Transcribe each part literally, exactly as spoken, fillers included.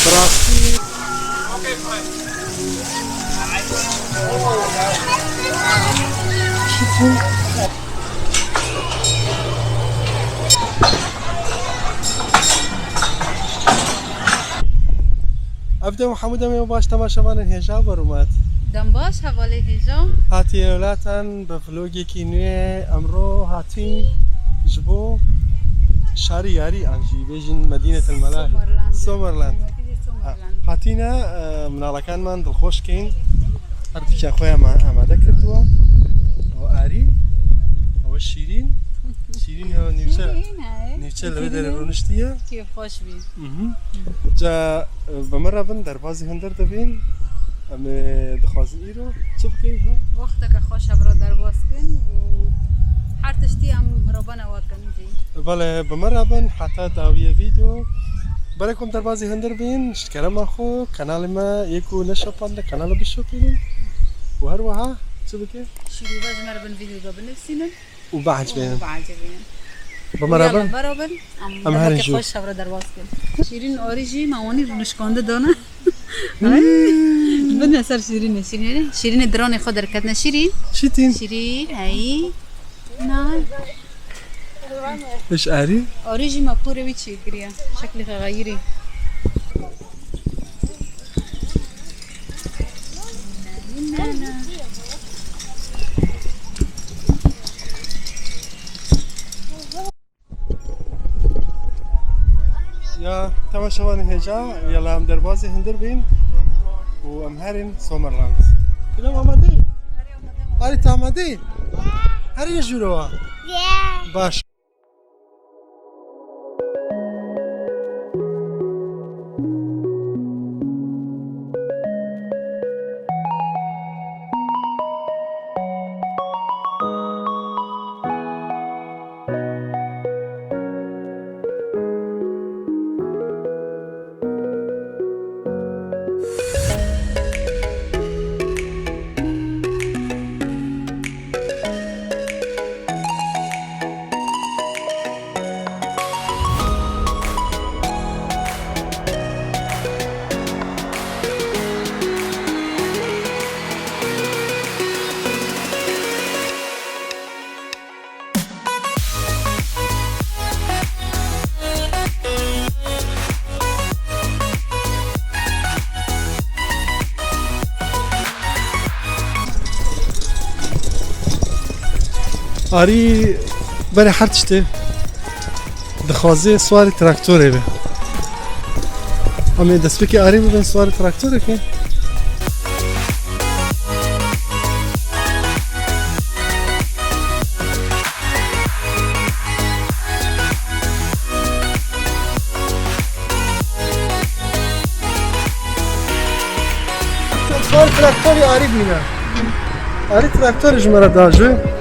Bi rastî. Ev dem hemû demê baş temaşevanên hêja ber û met. Dem baş, hevalê hêja. Hatiye welatan bi vlogekî nû. Emro hatîn ji bo şarî yarî an jî bêjin Medînetil Melahî. Somerland. Somerland. Somerland. Ha, hatîne, e, minalekanman dilxweş keyn. Her tişta xwe ya me amade kirdiwa. O arî, o şîrîn. Şîrîn ya nîvçe, şîrîn, he. Nîvçe li vê derê rûniştiye. Kêfxweş bî. Mhm. Ca, e, bi min re bin, derbazî hundir dibîn. Em ê dixwazin îro çi bikin, ha? Wexteke xweş hev re derbas bin û her tiştî em rêbena we kin jî. Belê, bi min re bin heta dawiya vîdeo. Berê ku em derbazî hundir bin, ji kerema xwe, kanalê me yê ku neşopandine, kanala bişopînin. Û her wiha çi bike? Şîrî ve ji me re bin vîdeo de binivîsînin. Û biecibînin. Û biecibînin. Bi min re bin. Yalla, bera bin. Em herin jû. Xweş hev re derbas bin. Şîrîn arî jî me wanî rûnişkande dane. Bine ser Şîrînê. Şîrînê, Şîrînê dronê xwe derketine. Şîrîn. Çi tîn? Şîrîn, hey. Na. Hiş arî? Arî jî me porê wî çêkiriye. Şeklê xwe xeyirî. Ya, temaşevanê hêja, yala em derbazê hundir bîn û em herin Somerland. Kilo amadî? Arî, tu amadî? Herî jûro wa? Baş. Arî berê her tiştê dixwaze swarê traktorê be. Em ê destpêkê arî bibin swarê traktorê ke. Sar traktorê arî bîne. Arî traktorê ji me re da jû.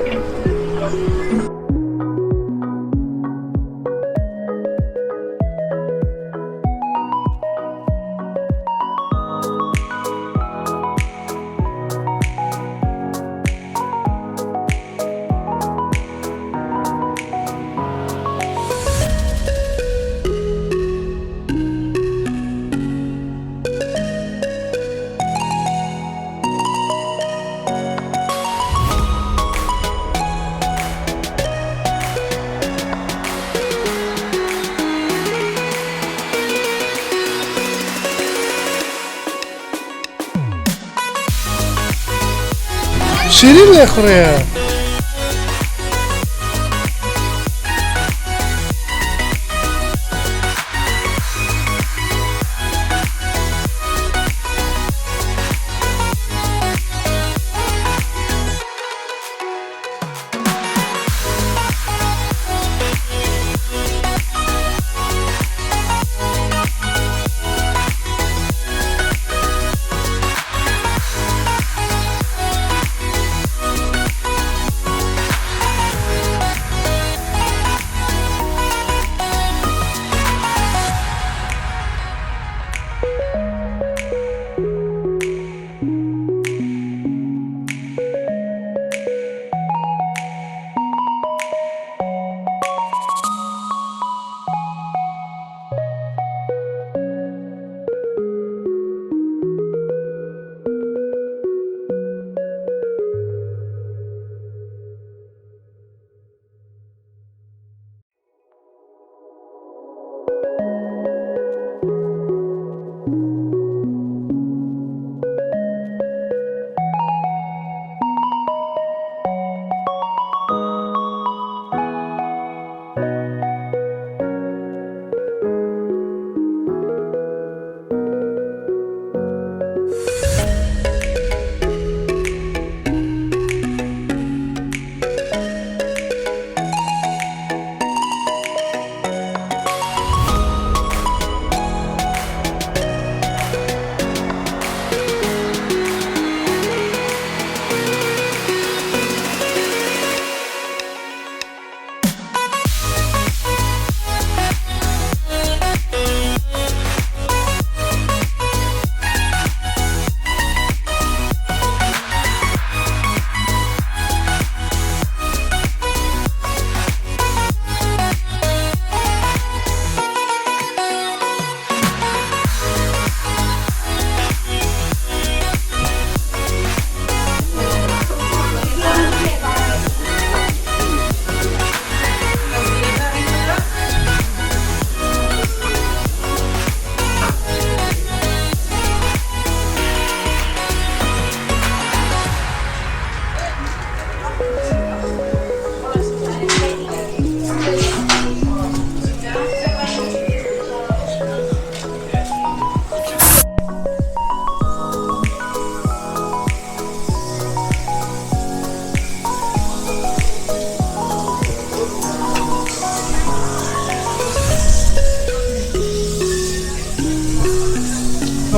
Şîrîn lê xurê ye.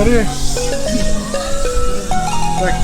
Arê. Bak.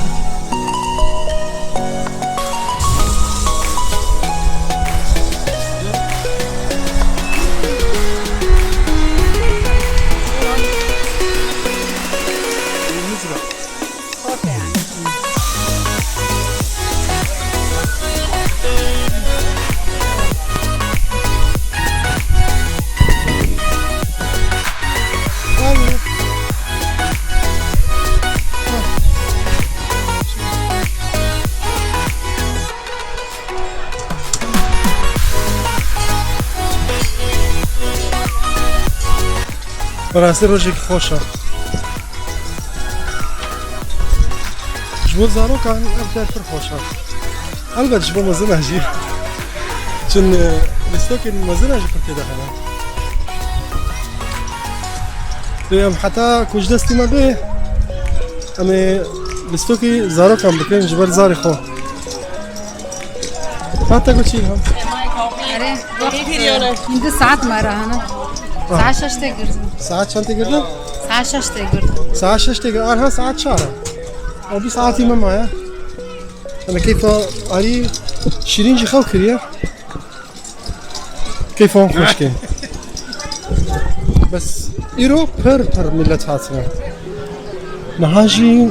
Bi rastî rojekî xweş e. Ji bo zarokan ev der pir xweş e. Helbet ji bo mezina jî. Çin, e, lîstokên mezina jî pir tê de hene. Lê em heta ku ji destî me bê, em ê lîstokî zarokan bikin ji ber zarê xwe. Hata ku çî ham? Erê, wextê, hindi saet me re hene. Ah. Saet şeş tê girtin. Saet çend tê girtin? Saet şeş tê girtin. Saet şeş tê girtin. Arha saet çar e. Ew bir saetî me maye. Hene keyfa arî şîrîn jî xew kiriye. Keyfa wan xweş ke. Bes îro pir pir millet hatine. Niha jî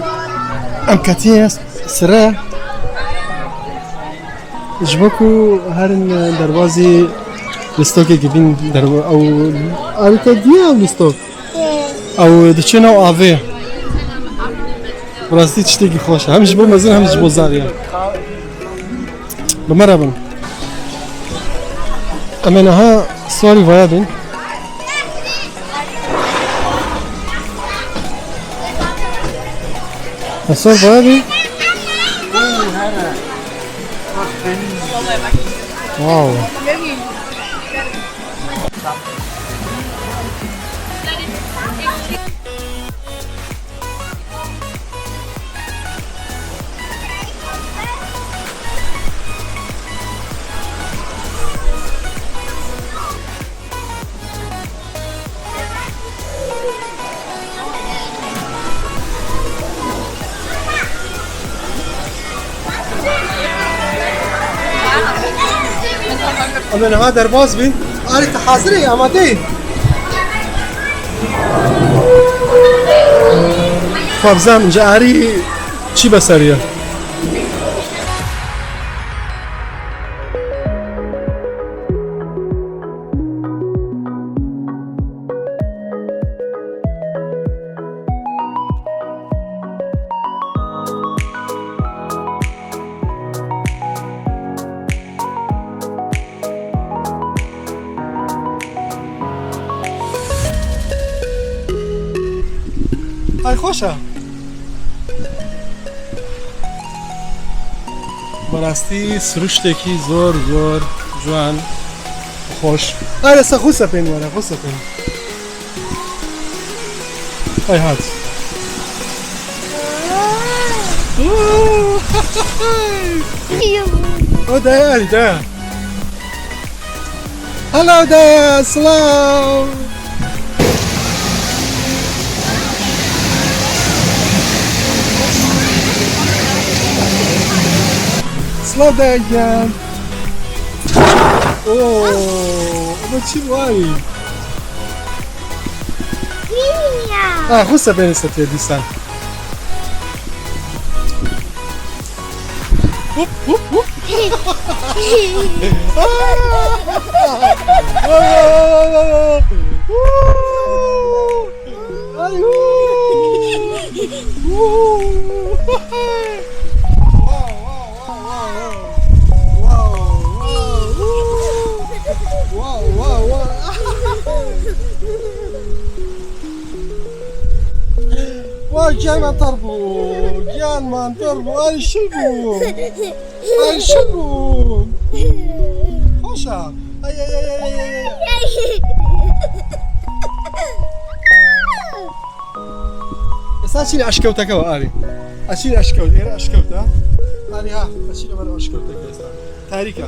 em ketiye sire. Ji bo ku herin derbazî lîstokekî bîn derba-, ew alî te diye ew lîstok? Ew diçe nav avê. Bi rastî tiştekî xweş e. Hem ji bo mezin hem ji bo zarê. Bi me re bin. Em ê niha swarî vaya bin. Em swar vaya bin. Wow. Em ê niha derbas bin. Arî, tu hazir î, amade yî? Xwebzan, ji arî çi beser ye? Ay xweş e. Bi rastî siruştekî zor zor ciwan, xweş. Ay, lê se xwe sepên were, xwe sepên. Ay hat. O da, ay da. Hello there, silav. Silav dayê giyan. Oo, ama çi var? Ah, xwe sebenê setiye dîsan. Vay, giyan mantar bû. Giyan mantar bû. Ay, şil bû. Ay, şil bû. Xweş e. Ay, ay, ay, ay, ay, ay. Esa çînê eşkewteke we, arî. Eşînê eşkewt, êre eşkewt e. Arî ha, eşînê we eşkewteke esa. Tarîk e.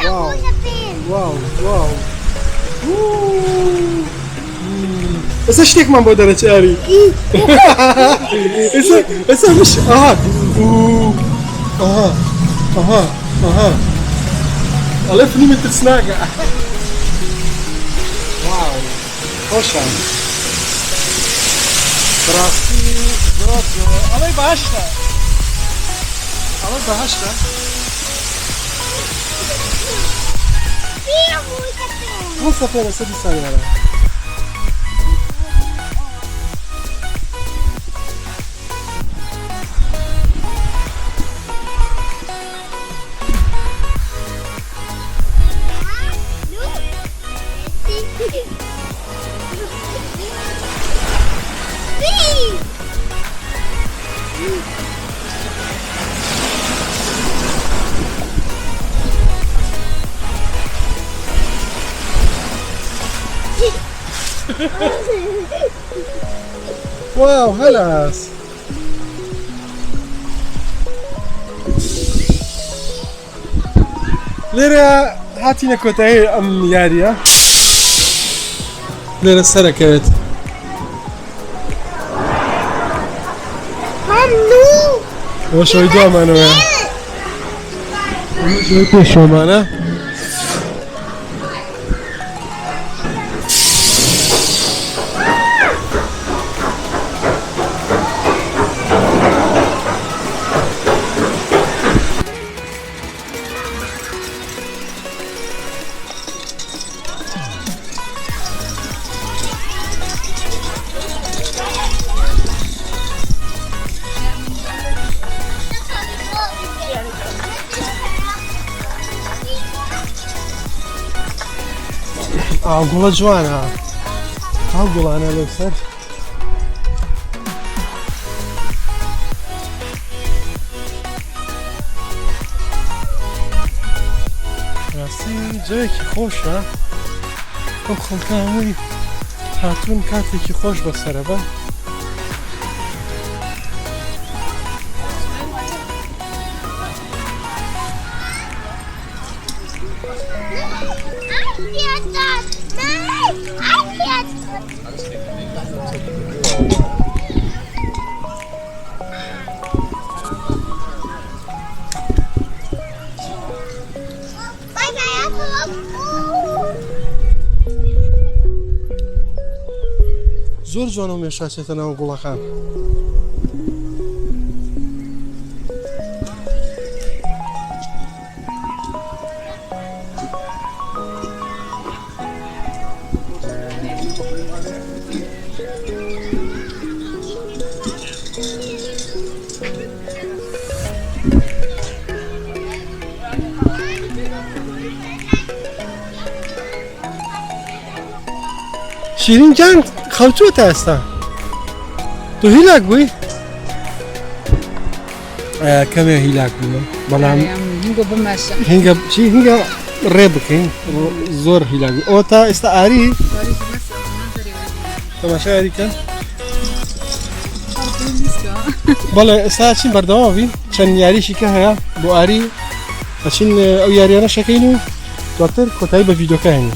Wow. Wow, wow. Woo. Hmm. Esa ştêkman bo dere çi arî. Esa, esa miş. Aha. Uu. Aha. Aha. Aha. Ale filmê tirsnak e. Wow. Hoş e. Rastî zor zor. Alay baş e. Alay baş e. Nasıl yapıyor mesela bir saniye ara? Wow, helas. Lêre hatîne kotayê em yariya. Lêre serekevt. Weş oy dua mano ya. Weş oy pêşo mane. Aa, gula ciwan ha. Ha, gulane li ser. Rastî cihekî xweş e. Ew xelkan wî hatûn katekî xweş bi ser e be. Zor ciwan û mêşa çête nav gulaxan. Şîrîn can, xewtû te esta. Tu hîlak bûyî? E, kemê hîlak bûme. Belam. Erê, em hingo bimeşin. Hinga, çi, hinga rê bikin. Zor hîlak bû. O ta esta arî. Arî bimeşin, manzerê wê. Temaşa arî ken. Bale, esta çin berdewam bî. Çend yarîşî ke heye. Bu arî. Çin, e, ew yariyana şekeyin û duatir kotayî bi vîdeoke hene.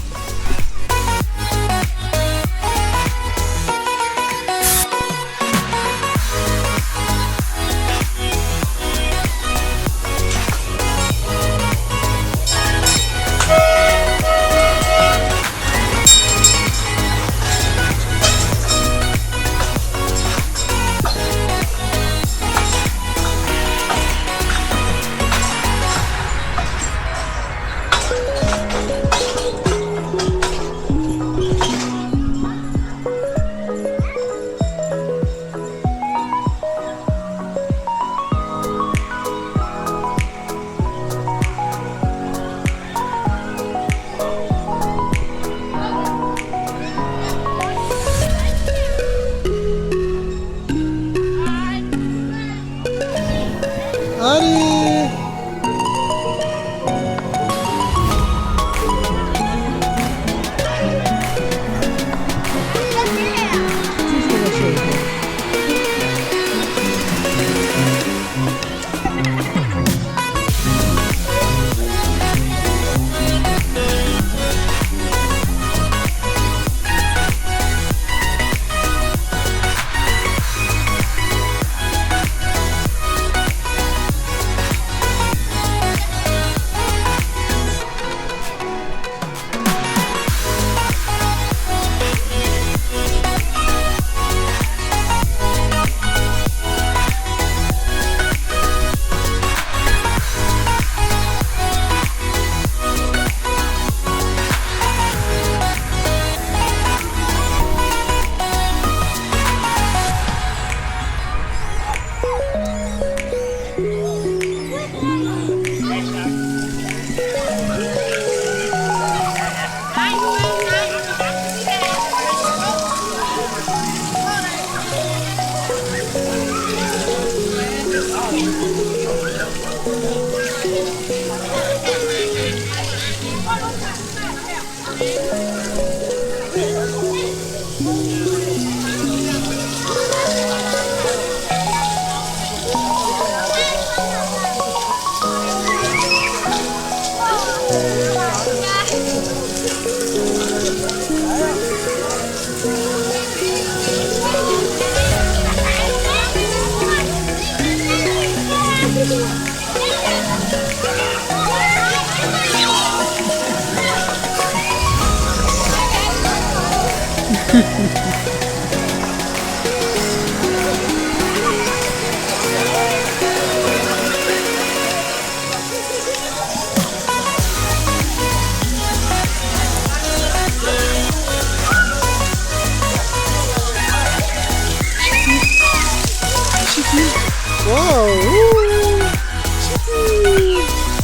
Wow! Woo!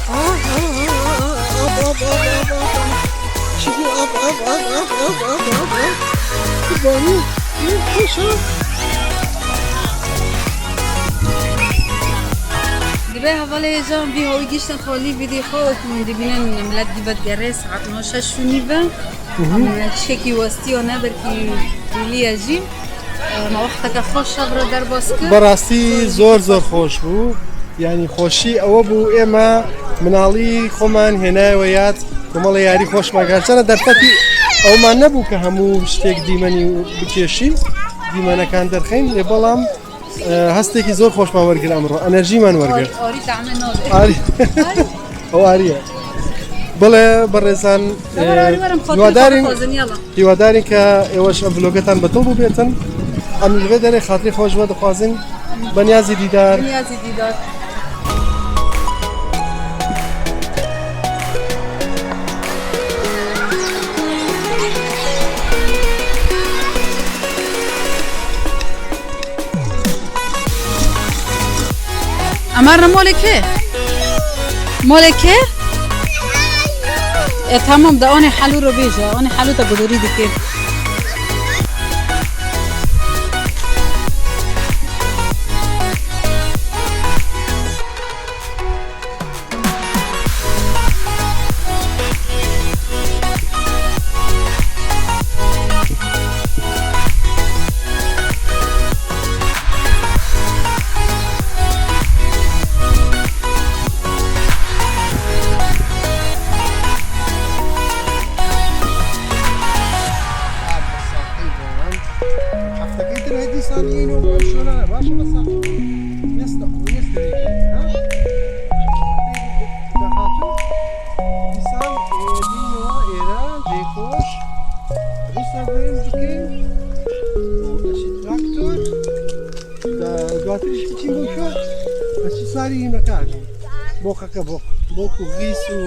Ah, ah, ah, ah, ah, ah, ap, ap, ap, ap, ap, ap. Şükrü, ap, ap, ap. Kurbani. Hı, koş, ha. Dibe hevalê hêja vî hawî giştin xalî vî dî xwe û min dibînin milet dî vedigerê saet neh şeş û nîv e. Hı hı. Em tiştekî westiya ne belkî hîlî ye jî. Em wexteke xweş e vira derbas kir. Berastî zor zor xweş bû. Yanî xweşî ewe bû, ême minalî xweman hênaye we yad, komela yarî xweşman. Gerçana derfetî ewman nebû ke hemû ştêk dîmenî bikêşîn, dîmenekan derxeyn, lê belam E, hestekî zor xweşman wergirt emro. Enerjîman wergirt. Arî, arî tahmin nabe. Arî. Arî. Ew arî ye. Bile berêzan, Were, e, were, were, em xatirê xwe hiwadarîn, dixwazin, yala. Hiwadarîn ke êweş ev vlogetan betil bûbêtin. Em li vê derê xatirê xwe ji we dixwazin. Beniyazî dîdar. Beniyazî dîdar. Emar ne molê kê? Molê kê? E, tamam da, onê helû ro bêje, onê helû te gudurî dike. Heftekê din hê dîsan yên û şûna ne baş e, bes nesta, nesta ha? Dahatû dîsan êdîn û êra jêkoş. Dîsa gurin dikê. Eşî traktor. Da, duatir jî biçîn bo kê. Eşî sarî yemekar. Boxeke box. Bok û gîs û